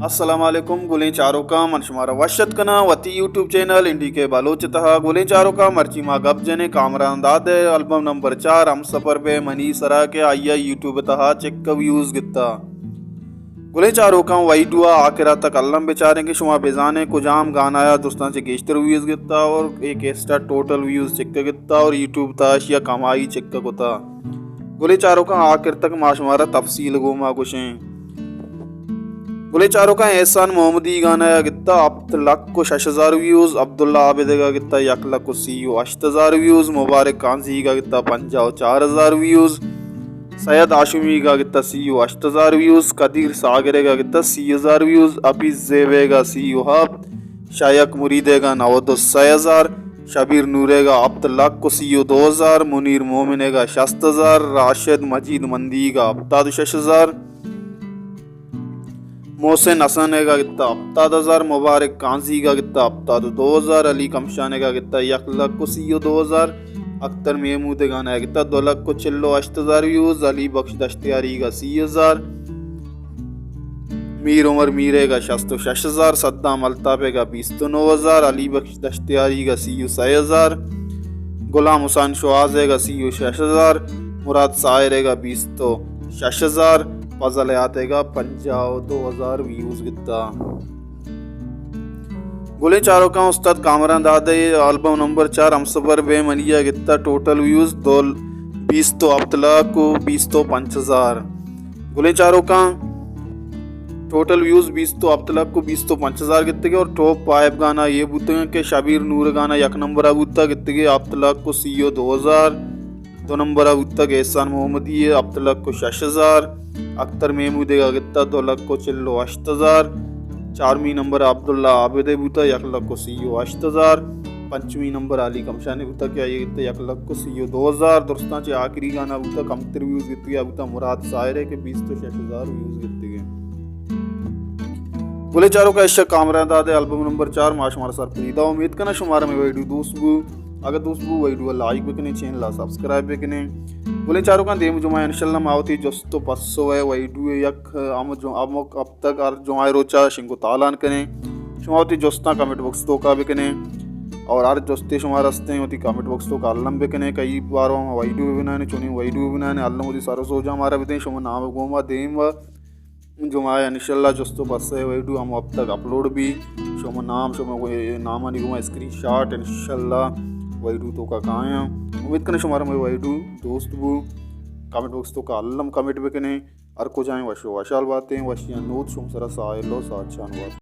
السلام علیکم گلیں چاروکاں، من شمارا وش ات کناں وتی یوٹیوب چینل این ڈی کے بلوچ ءِ تہا۔ گلیں چاروکاں، مرچی ما گپ جنیں کامران داد ءِ البم نمبر چار ہمسفر بے منی سرا کہ آئی ءَ یوٹیوب ءِ تہا چک ویوز گتا۔ گلیں چاروکاں، ویڈیو ءَ آخرا تک الم بچاریں کہ شما بزانیں کجام گانا ءَ درستاں چہ گیشتر ویوز گتا اور اے کیسٹ ءَ ٹوٹل ویوز چک گتا اور یوٹیوب تہا اشی ءَ کمائی چک کتا۔ گلیں چاروکاں، آخر تک ما شمارا تفصیل گوما گوشیں۔ گلیں چاروکاں، احسان محمدی گانا ءَ گتا ہپت لکھ و شش ہزار ویوز، عبداللہ عابد ءَ گتا یک لکھ و سی و ہشت ہزار ویوز، مبارک قاضی ءَ گتا پنجاہ و چار ہزار ویوز، سید ہاشمی ءَ گتا سی و ہشت ہزار ویوز، قدیر ساگر ءَ گتا سی ہزار ویوز، حفیظ زیب ءَ گا سی و ہپت، شایق مرید ءَ گا نود و سئے ہزار، شبیر نور ءَ گا ہپت لکھ و سی و دو ہزار، منیر مومن ءَ گا شست ہزار، راشد مجید مندی ءَ گا ہپتاد و شش ہزار، محسن حسن ءَ گا گتا ہپتاد ہزار، مبارک قاضی ءَ گا گتا ہپتاد و دو ہزار، علی کمشان ءَ گا گتا یک لکھ و سی و دو ہزار، اختر محمود ءِ گانا ءَ گتا دو لکھ و چل و ہشت ہزار ویوز، علی بخش دشتیاری ءَ گا سی ہزار، میر عمر میر ءَ گا شست و شش ہزار، صدام الطاف ءَ گا بیست و نو ہزار، علی بخش دشتیاری ءَ گا سی و سئے ہزار، غلام حسین شوہاز ءَ گا سی و شش ہزار، مراد ساحر ءَ گا بیست و شش ہزار، فضل حیات ءَ گا پنجاہ و دو ہزار ویوز گتا۔ گلیں چاروکاں، استاد کامران داد ءِ البم نمبر چار ہمسفر بے منی ءَ گتا ٹوٹل ویوز دو، بیست و ہپت لکھ و بیست و پنچ ہزار۔ گلیں چاروکاں، ٹوٹل ویوز بیست و ہپت لکھ و بیست و پنچ ہزار گتگے اور ٹاپ فائیو گانا اے بوتگاں کہ شبیر نور گانا یک نمبر ءَ بوتا، گتگے ہپت لکھ و سی و دو ہزار، دو نمبر ءَ بوتگ احسان محمدی ءِ ہپت لکھ و شش ہزار، اختر محمود ءَ گتا دو لکھ و چل و ہشت ہزار، چارمی نمبر عبداللہ عابد ءِ بوتا یک لکھ و سی و ہشت ہزار، پنچمی نمبر علی کمشان ءِ بوتا کہ آئی ءَ گتا یک لکھ و سی و دو ہزار، درستاں چہ آخری گانا بوتا کمتر ویوز گتگے، آ بوتا مراد ساحر ءِ کہ بیست و شش ہزار ویوز گتگے۔ گلیں چاروکاں، ایش کامران داد ءِ البم نمبر چار ما شمارا سرپدی دا۔ امید کناں شمارا مئے ویڈیو دوست بو۔ اگہ دوست بو، ویڈیو ءَ لائک بکنیں، چینل ءَ سبسکرائب بکنیں۔ گلیں چاروکاں، دیم جمعہ انشاءاللہ ما وتی جست و پسو ءِ ویڈیو یک ہم جو-، ہمک ہفتگ ہر جمعہ ءِ روچا شنگ و تالان کنیں۔ شما وتی جستاں کمنٹ باکس توکا بکنیں اور ہر جستے شما رستیں وتی کمنٹ باکس توکا الم بکنیں۔ کئی بارو ہم ویڈیو بنائیں، چونیں ویڈیو بنائیں، الم وتی سر و سوجاں مارا بدیں۔ شما نام گوما دیم و جمعہ انشاءاللہ جست و پسہ ویڈیو ہم ہفتگ اپلوڈ بی۔ شما نام، شما نامانی گوما اسکرین شاٹ انشاءاللہ ویڈیو توکا کایاں۔ امید کناں شمارا مئے ویڈیو دوست بو۔ کمنٹ باکس توکا الم کمنٹ بکنیں۔ ہر کجائیں وش و وشحال باتیں۔ وشیاں نود شما سرا ساحل و ساچان بات۔